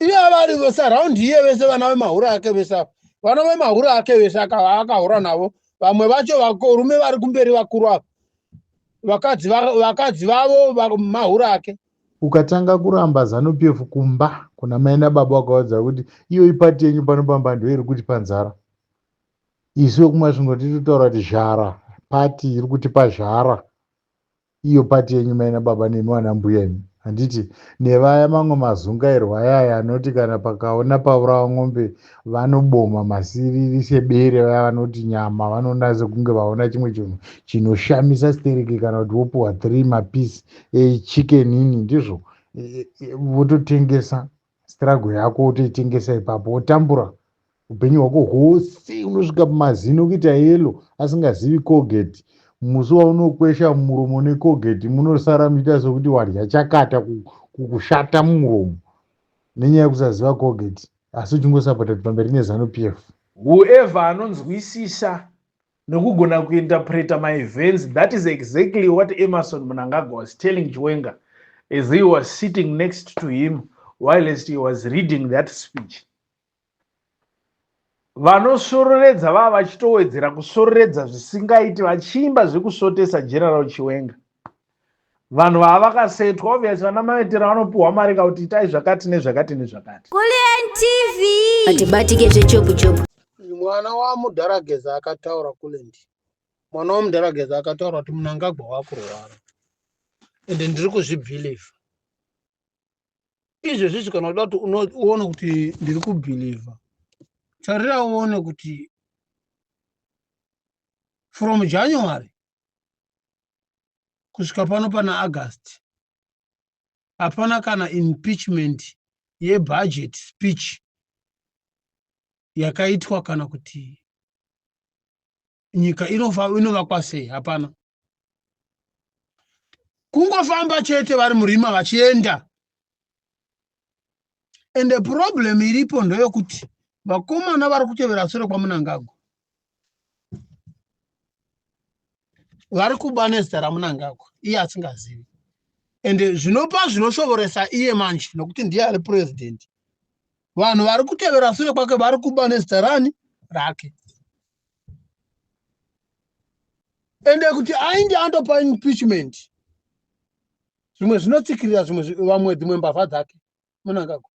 Iye vari vese round iye vese vana vemahura ake vese apa. Vana vemahura ake vese akahura navo. Vamwe vacho varume vari kumberi vakuru apa. Vakadzi vakadzi vavo mahura ake. Ukatanga kuramba Zanu PF kumba kuna mai nababa wakaudza kuti iyo ipati yenyu pano pamba ndiyo iri kutipa nzara. Isu vekuMasvingo titotaura kuti zhara pati iri kutipa zhara. Iyo party yenyu mai nababa nemi vana mbuya imi handiti nevaya mamwe mazungairwa ayaya anoti kana pakaona paurawa mombe vanoboma masiriri sebere vaya vanoti nyama vanoona sekunge vaona chimwe chinhu chinoshamisa stereki kana kuti vopuhwa 3 mapisi echicken ini ndizvo vototengesa struggle yako wotoitengesa ipapo wotambura upenyu hwako hwose unosvika pamazino kuita yelo asingazivi colgate musi waunokwesha muromo necolgate munosara muchiita sekuti wadya chakata kushata mumuromo nenyaya yekusaziva colgate asi uchingosapota kuti pamberi nezanu p f. Whoever anonzwisisa nekugona kuinterpreta maevents, that is exactly what Emmerson Mnangagwa was telling Chiwenga as he was sitting next to him whilst he was reading that speech. Vanosvororedza vava vachitowedzera kusvororedza zvisingaiti vachiimba zvekusvotesa General Chiwenga. Vanhu vava vakasetwa obvious vana mavetera vanopiwa mari kakuti itai zvakati nezvakati nezvakati. Kulliant TV. Atibatike zvechopu chopu. Mwana wamudhara Geza akataura Kulliant. Mwana wamudhara Geza akataura kuti Mnangagwa wakurwara. Ende ndiri kuzvibhilivha. Izvezvi kana uda kuti uone kuti ndiri kubhilivha. Tarira uone kuti from January kusvika pano pana August hapana kana impeachment yebudget speech yakaitwa kana kuti nyika inovakwa sei, hapana. Kungofamba chete vari murima vachienda. Ende problem iripo ndeyekuti vakomana vari kutevera sure kwaMnangagwa vari kuba nezita raMnangagwa iye asingazivi. Ende zvinopa zvinoshovoresa iye manje nokuti ndiye ari president. Vanhu vari kutevera sure kwake vari kuba nezita rani rake. Ende kuti ainde andopa impeachment zvimwe zvinotsikirira zvimwe vamwe dzimwe mbavha dzake Mnangagwa.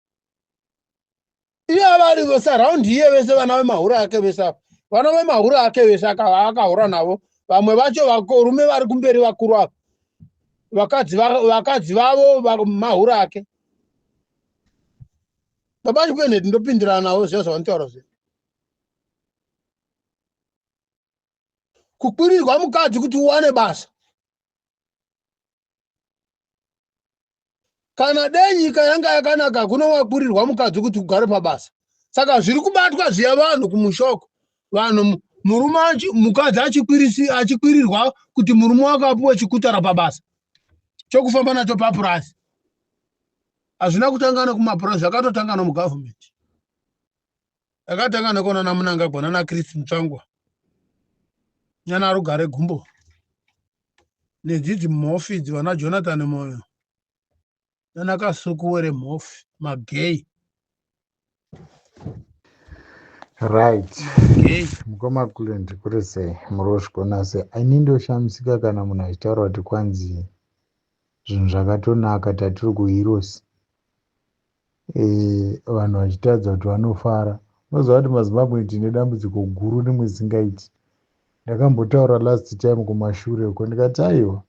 Iye vari vese round iye vese vana vemahura ake vese apa. Vana vemahura ake vese akahura navo. Vamwe vacho varume vari kumberi vakuru apa. Vakadzi vakadzi vavo mahura ake. Baba Chipeneti ndopindirana navo zviya zvavanotaura zviya. Kukwirirwa mukadzi kuti uwane basa. Kana dei nyika yanga yakanaka hakuna wakwirirwa mukadzi kuti ugare pabasa. Saka zviri kubatwa zviya vanhu kumushoko. Vanhu murume mukadzi achikwirirwa kuti murume wake apuwe chikutara pabasa chokufamba nacho papurasi. Hazvina kutanga nekumapurasi, zvakatotanga nomugovernment. Yakatanga nekuona naMnangagwa nana Chris Mutsvangwa nana Rugare Gumbo nedzidzi mhofi idzi vana Jonathan Moyo nana Kasukuwere mhofi magay. Right. Mukoma Kulliant kuri sei? Muri kuzvigona sei? Ini ndoshamisika kana munhu achitaura kuti kwanzi zvinhu zvakatonaka tatiri kuHeroes. Vanhu vachitaridza kuti vanofara. Unoziva kuti maZimbabwe tine dambudziko guru rimwe risingaiti. Ndakambotaura last time kumashure uko ndikati aiwa.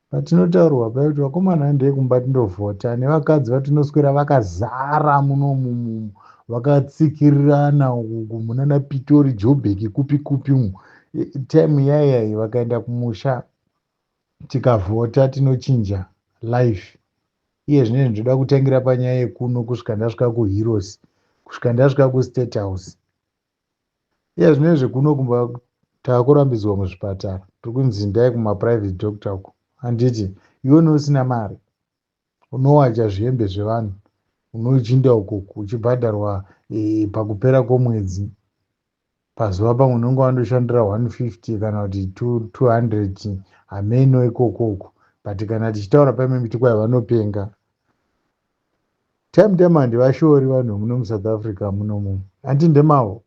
Patinotaurwa paya kuti vakomana handei kumba tindovhota nevakadzi vatinoswera vakazara munomu vakatsikirirana uku munana Pitori Joburg kupi kupi umu. Time yaya vakaenda kumusha tikavhota tinochinja life. Iye zvino ndinoda kutangira panyaya yekuno kusvika ndasvika kuHeroes, kusvika ndasvika kuState House. Iye zvino zvekuno kumba takurambidzwa muzvipatara. Tiri kunzi ndai kumaprivate doctor uko. Handiti iwe usina mari unowacha zvihembe zvevanhu unochinda uko uchibhadharwa pakupera kwomwedzi. Pazuva pamwe unenge wandoshandira 150 kana kuti 200 hameno ikoko uko. But kana tichitaura paimwe miti kwai vanopenga. Time time handivashori vanhu muno muSouth Africa munomu, handi ndemavo.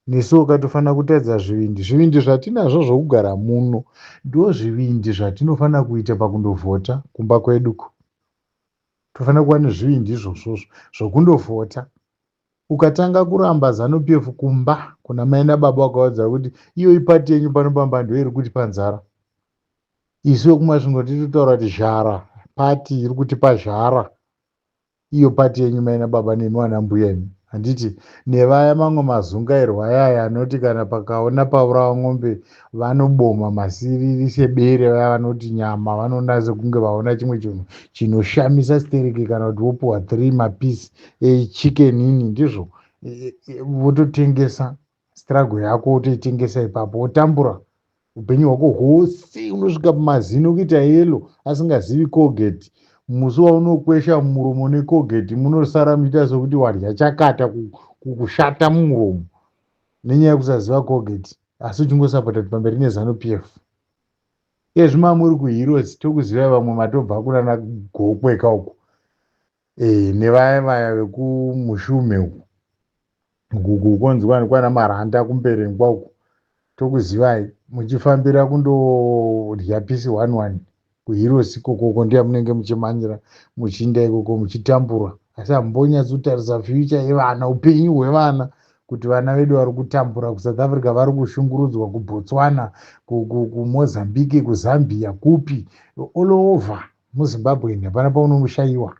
Nesuwo katofanira kutaridza zvivindi. Zvivindi zvatinazvo zvokugara muno ndo zvivindi zvatinofanira kuita pakundovhota kumba kweduko. Tofanira kuva nezvivindi izvozvozvo zvokundovhota. Ukatanga kuramba ZANU PF kumba kuna mai nababa, vakaudza kuti iyo ipati yenyu pano pamba ndo iri kutipa nzara. Isu vekuMasvingo titotaura kuti zhara pati iri kutipa zhara. Iyo pati yenyu mai nababa nemi vana mbuya imi, handiti? Nevaya mamwe mazungairwa ayaya anoti kana pakaona paurawa ng'ombe vanoboma masiriri sebere, vaya vanoti nyama vanoona sekunge vaona chimwe chinhu chinoshamisa stereke, kana kuti vopiwa 3 mapisi echicken ini ndizvo vototengesa struggle yako, wotoitengesa ipapo, wotambura upenyu hwako hwose, unosvika pamazino kuita yellow asingazivi Colgate. Musi waunokwesha muromo neColgate munosara muchiita sekuti wadya chakata, kushata mumuromo nenyaya yekusaziva Colgate, asi uchingosapota kuti pamberi neZANU PF. Iyezvi mamuri kuHeroes tokuzivai, vamwe matobva kunana Gokweka uku nevaya vaya vekuMushume uku, gugu konzi kwana Maranda kuMberengwa uku, tokuzivai muchifambira kundodya pisi 11 kuHeroes ikokoko. Ndiya munenge muchimanyira muchiinda ikoko muchitambura, asi hamumbonyatsotarisa future yevana, upenyu hwevana, kuti vana vedu vari kutambura kuSouth Africa, vari kushungurudzwa kuBotswana, kuMozambique, kuZambia, kupi, all over muZimbabwe. Hapana paunomushayiwa.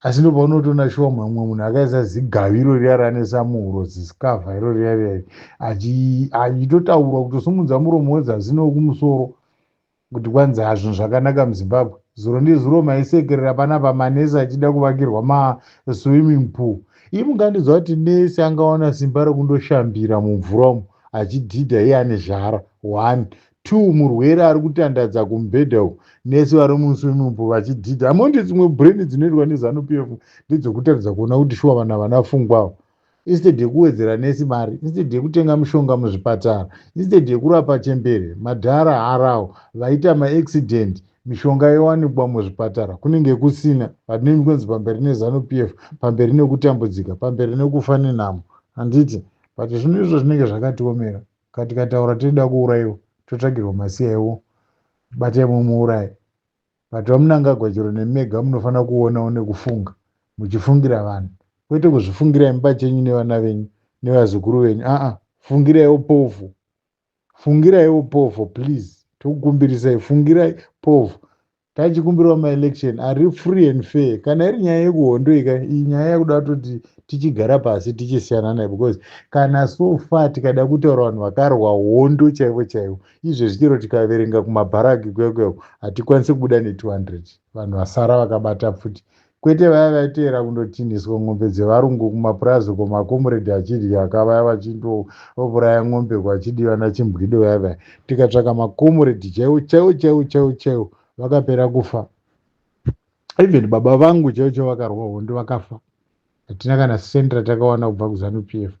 Asi ndopaunotoona shuwa mumwe munhu akaisa zigaviro riya ranesa muhuro, zisikavha iro riya riya, achitotaura kutosumudza muromo wezasi nokumusoro kuti kwanzi hazvinhu zvakanaka muZimbabwe. Zuro ndizuro maisekerera panapa manesi achida kuvakirwa maswimming pool. Ii, mungandiziva kuti nesi angawana simba rekundoshambira mumvura umu achidhidha iye ane zhara? One, two, murwere ari kutandadza kumubhedha uku, nesi vari muswimming pool vachidhidha. Amondi dzimwe brain dzinoitwa neZANU PF ndedzekutaridza kuona kuti shuwa vanhu havana pfungwawo. Instead yekuwedzera nesi mari, instead yekutenga mishonga muzvipatara, instead yekurapa chembere, madhara, harawo vaita maaccident, mishonga yowanikwa muzvipatara kunenge kusina. Vatinemi kunzi pamberi neZANU PF, pamberi nekutambudzika, pamberi nekufa nenhamo, handiti? But zvinhu izvo zvinenge zvakatiomera. Katikataura tinoda kuurayiwa, totsvagirwa masiyaiwo, batai mumuurayi. But vaMunangagwa, chero nemega munofanira kuonawo nekufunga muchifungira vanhu, kwete kuzvifungira imba chenyu nevana venyu nevazukuru venyu. Aa, fungiraiwo povho, fungiraiwo povho, please, tokukumbirisai, fungirai povho. Tachikumbirawo maelection ari free and fair. Kana iri nyaya yekuhondo ika, iyi nyaya yakuda kutoti tichigara pasi tichisiyana nayo, because kana so far tikada kutaura vanhu vakarwa hondo chaivo chaivo izvezvi, chero tikaverenga kumabharaki kuya kuyako, hatikwanisi kubuda ne200 vanhu vasara vakabata pfuti, kwete vaya vaiteera kundotinhiswa ng'ombe dzevarungu kumapurazi kumakomuredhi achidya, akavaya vachindouraya ng'ombe kwachidiwa nachimbwido vaya vaya. Tikatsvaka makomuredhi chaivo chaivo chaivo chaivo chaivo, vakapera kufa. Even baba vangu chaivo chaivo vakarwa hondo vakafa, hatina kana sendi ratakawana kubva kuZANU PF.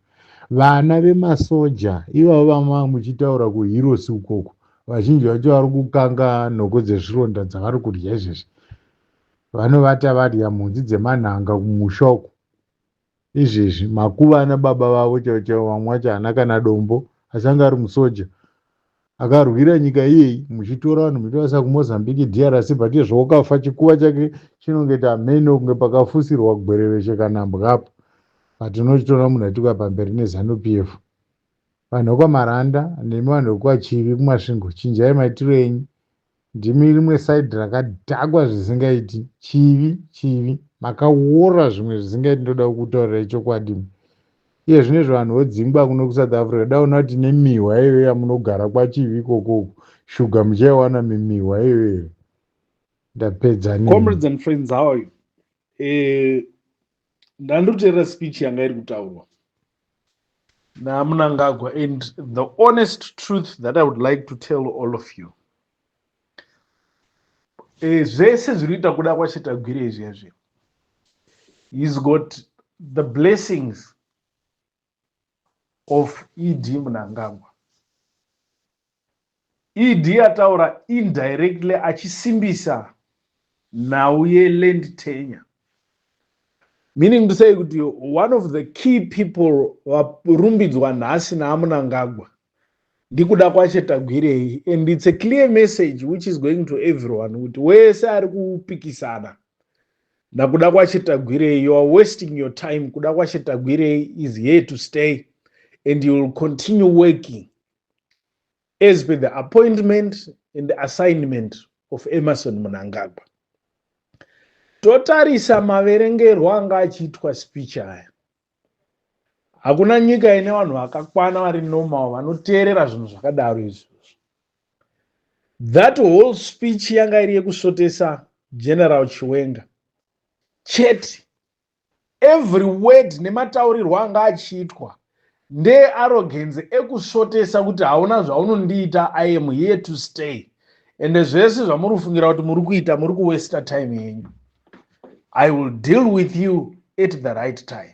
Vana vemasoja ivavo vama muchitaura kuHeroes ukoko, vazhinji vacho vari kukanga nhoko dzezvironda dzavari kudya izvezvi. Vanovata vadya mhunzi dzemanhanga kumusha uko izvezvi, makuva ana baba vavo chaivo chaivo. Vamwe vacho haana kana dombo, asi anga ari musoja akarwira nyika iyeyi. Muchitora vanhu muchitovaisa kuMozambique, DRC, but izvo chikuva chake chinongeta mheno kunge pakafusirwa gwereveshe kana mbwapo. But unochitora munhu aituka pamberi neZANU PF. Vanhu vekwaMaranda nemi vanhu vekwaChivi kuMasvingo, chinjai maitiro enyu. Ndimi rimwe side rakadhakwa zvisingaiti. Chivi, Chivi makaora zvimwe zvisingaiti. Ndoda kukutaurirai chokwadi. Iye zvinezvi vanhu vodzingwa kuno kuSouth Africa. Daona kuti nemihwa iyoyo yamunogara kwaChivi ikokoko, shuga muchaiwana mimihwa iyoyo. Ndapedza. Comrades and friends, how are you? Ndandoteerera speech yanga iri kutaurwa naMunangagwa, and the honest truth that I would like to tell all of you, zvese zviri kuita kuda kwaChetagwire izvi yazvi, he's got the blessings of ED Munangagwa. ED ataura indirectly achisimbisa. Nhau yeland tenure, meaning to say kuti one of the key people varumbidzwa nhasi naaMnangagwa ndiKudakwashe Tagwirei, and it's a clear message which is going to everyone kuti wese ari kupikisana naKudakwashe Tagwirei, you are wasting your time. Kudakwashe Tagwirei is here to stay and you will continue working as per the appointment and the assignment of Emmerson Mnangagwa. Totarisa maverengerwo anga achiitwa speech aya. Hakuna nyika ine vanhu vakakwana vari normal vanoteerera zvinhu zvakadaro izvozvo. That whole speech yanga iri yekusvotesa General Chiwenga chete. Every word nemataurirwo anga achiitwa ndearrogance ekusvotesa kuti hauna zvaunondiita, I am here to stay, ende zvese zvamuri kufungira kuti muri kuita, muri kuwaster time yenyu. I will deal with you at the right time.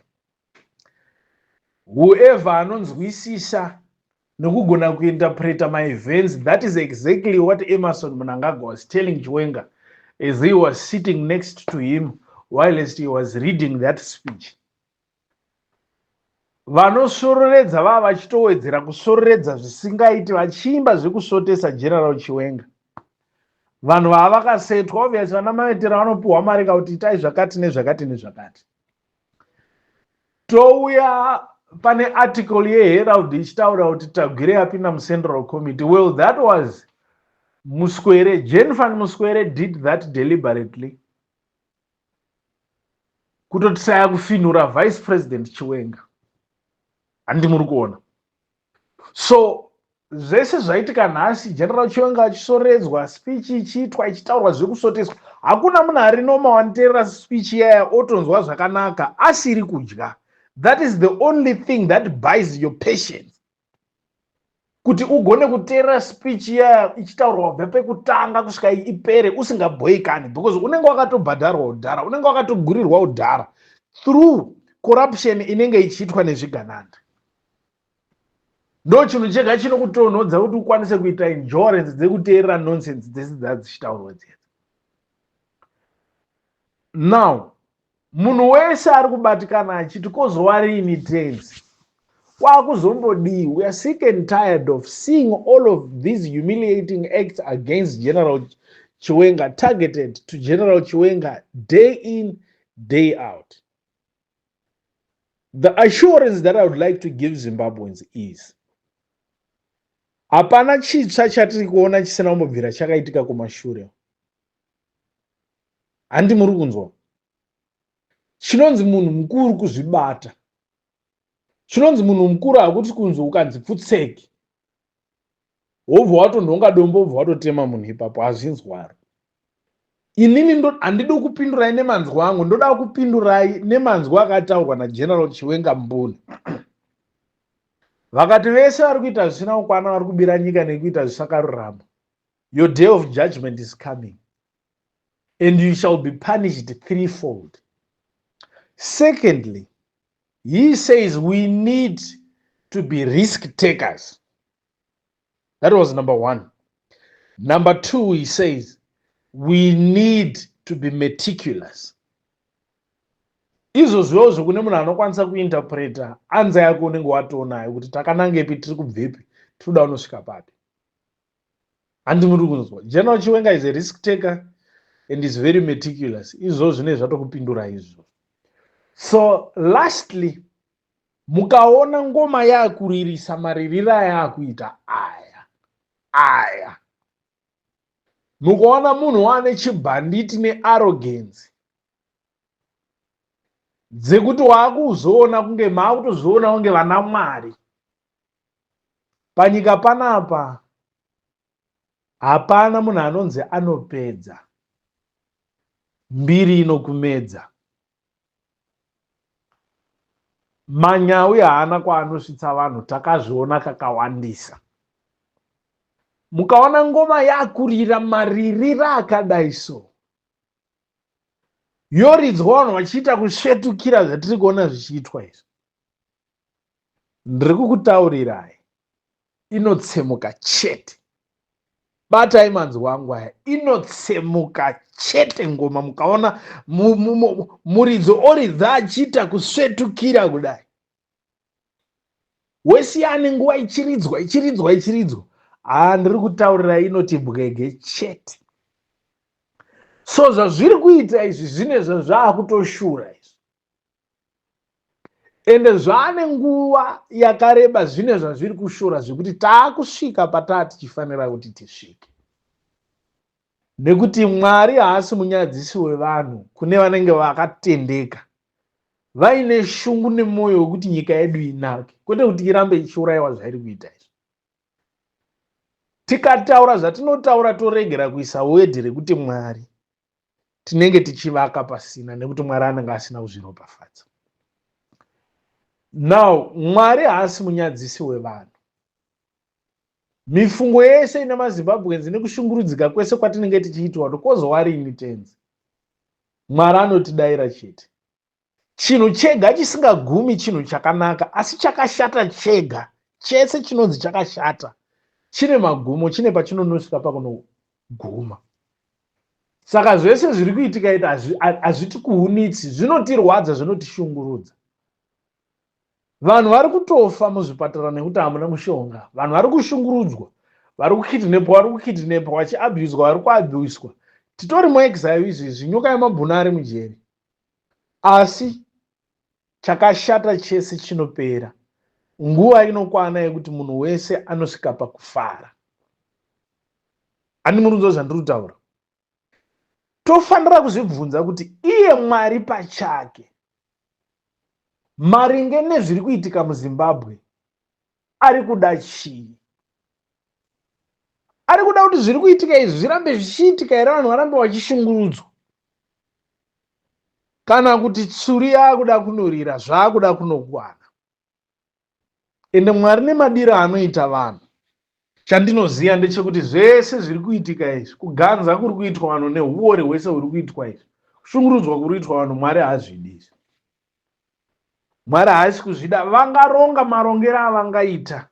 Whoever anonzwisisa nokugona kuinterpreta maevents, that is exactly what Emmerson Mnangagwa was telling Chiwenga as he was sitting next to him whilst he was reading that speech. Vanosvororedza vava vachitowedzera kusvororedza zvisingaiti, vachiimba zvekusvotesa General Chiwenga. Vanhu vava vakasetwa, obviously vana mavetera vanopiwa mari kakuti itai zvakati nezvakati nezvakati. Touya pane article yeHerald ichitaura kuti Tagwirei apinda muCentral Committee. Well, that was Muswere. Jenfan Muswere did that deliberately kutotisaya kufinhura Vice President Chiwenga. Handi muri kuona? So zvese zvaitika nhasi, General Chiwenga achisoredzwa, speech ichiitwa, ichitaurwa zvekusoteswa, hakuna munhu ari normal wanoteerera speech iyaya otonzwa zvakanaka asiri kudya. That is the only thing that buys your patience kuti ugone kuteerera speech iyaya ichitaurwa kubva pekutanga kusvika ipere usingabhoikani, because unenge wakatobhadharwa udhara, unenge wakatogurirwa udhara through corruption inenge ichiitwa nezvigananda. Ndo chinhu chega chinokutonhodza kuti ukwanise kuita endurance dzekuteerera nonsense dzese dzaa dzichitaurwa dzedza. Now munhu wese ari kubatikana achiti kozova rini tenzi kwakuzombodii? We are sick and tired of seeing all of these humiliating acts against General Chiwenga, targeted to General Chiwenga day in, day out. The assurance that I would like to give Zimbabweans is hapana chitsva chatiri kuona chisina kumbobvira chakaitika kumashure. Handi muri kunzwa? Chinonzi munhu mukuru kuzvibata. Chinonzi munhu mukuru hakuti kunzi ukanzi pfutseki wobva watonhonga dombo, wobva watotema munhu ipapo. Hazvinzwaro. Inini handidi kupindurai nemanzwi angu, ndoda kupindurai nemanzwi akataurwa naGeneral Chiwenga mbuni. Vakati vese vari kuita zvisina kukwana, vari kubira nyika nekuita zvisakarurama, your day of judgment is coming and you shall be punished threefold. Secondly, he says we need to be risk takers. That was number one. Number two, he says we need to be meticulous. Izvozvozvo kune munhu anokwanisa kuinterpreta anza yako, unenge watoonayo kuti takanangepi, tiri kubvepi, tiri kuda kunosvika papi. Handi muri kunzwa? General Chiwenga is a risk taker and is very meticulous. Izvozvo zvinenge zvatokupindura izvo. So lastly, mukaona ngoma yaakuririsa maririro ayaakuita aya aya, mukaona munhu waane chibhanditi nearrogance dzekuti waakuzoona kunge maakutozoona kunge vana Mwari panyika panapa, hapana munhu anonzi anopedza mbiri inokumedza. Manyawi haana kwaanosvitsa vanhu, takazviona kakawandisa. Mukaona ngoma yakurira maririro akadai so, yoridzwa, vanhu vachiita kusvetukira zvatiri kuona zvichiitwa izvi, ndiri kukutaurirai, inotsemuka chete. Batai manzwi angu aya, inotsemuka chete ngoma. Mukaona muridzo oridza achiita kusvetukira kudai, wesiyani nguva ichiridzwa, ichiridzwa, ichiridzwa. Haa, ndiri kutaurira, inoti bwege chete. So zvazviri kuita izvi zvine zvazvaakutoshura izvi, ende zvaane nguva yakareba zvine zvazviri kushura, zvekuti taakusvika pataa tichifanira kuti tisvike, nekuti Mwari haasi munyadzisi wevanhu. Kune vanenge vakatendeka, vaine shungu nemwoyo wekuti nyika yedu inake, kwete kuti irambe ichiurayiwa zvairi kuita izvi. Tikataura zvatinotaura, toregera kuisa word rekuti Mwari, tinenge tichivaka pasina, nekuti Mwari anenge asina kuzviropafadza. Now, Mwari haasi munyadzisi wevanhu. Mifungo yese ine maZimbabweans nekushungurudzika kwese kwatinenge tichiitwa kuti kozowarini tenzi, Mwari anotidayira chete. Chinhu chega chisingagumi chinhu chakanaka, asi chakashata chega chese chinonzi chakashata chine magumo, chine pachinonosvika pakunoguma. Saka zvese zviri kuitika ita hazvitikuunitsi, zvinotirwadza, zvinotishungurudza. Vanhu vari kutofa muzvipatara nekuti hamuna mushonga. Vanhu vari kushungurudzwa, vari kukidnapwa, vari kukidnapwa vachiabhuswa, vari kuabhuswa. Titori muexile izvezvi, nyoka yemabhunu ari mujeri. Asi chakashata chese chinopera, nguva inokwana yekuti munhu wese anosvika pakufara. Handi muri kunzwa zvandiri kutaura? Tofanira kuzvibvunza kuti iye Mwari pachake, maringe nezviri kuitika muZimbabwe, ari kuda chii? Ari kuda kuti zviri kuitika izvi zvirambe zvichiitika here, vanhu varambe vachishungurudzwa, kana kuti tsuri yaakuda kunorira, zvaakuda kunokwana? Ende Mwari nemadiro anoita vanhu, chandinoziva ndechekuti zvese zviri kuitika izvi, kuganza kuri kuitwa vanhu neuori hwese huri kuitwa izvi, kushungurudzwa kuri kuitwa vanhu, Mwari haazvidi izvi. Mwari haasi kuzvida. Vangaronga marongero avangaita,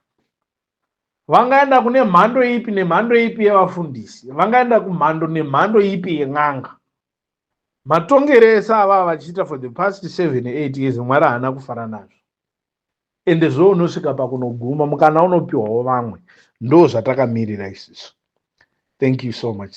vangaenda kune mhando ipi nemhando ipi yevafundisi, vangaenda kumhando nemhando ipi yen'anga, matongero ese avava vachiita for the past 7, 8 years, Mwari haana kufara nazvo. Ende zvo unosvika pakunoguma, mukana unopiwawo vamwe. Ndo zvatakamirira isusu. Thank you so much.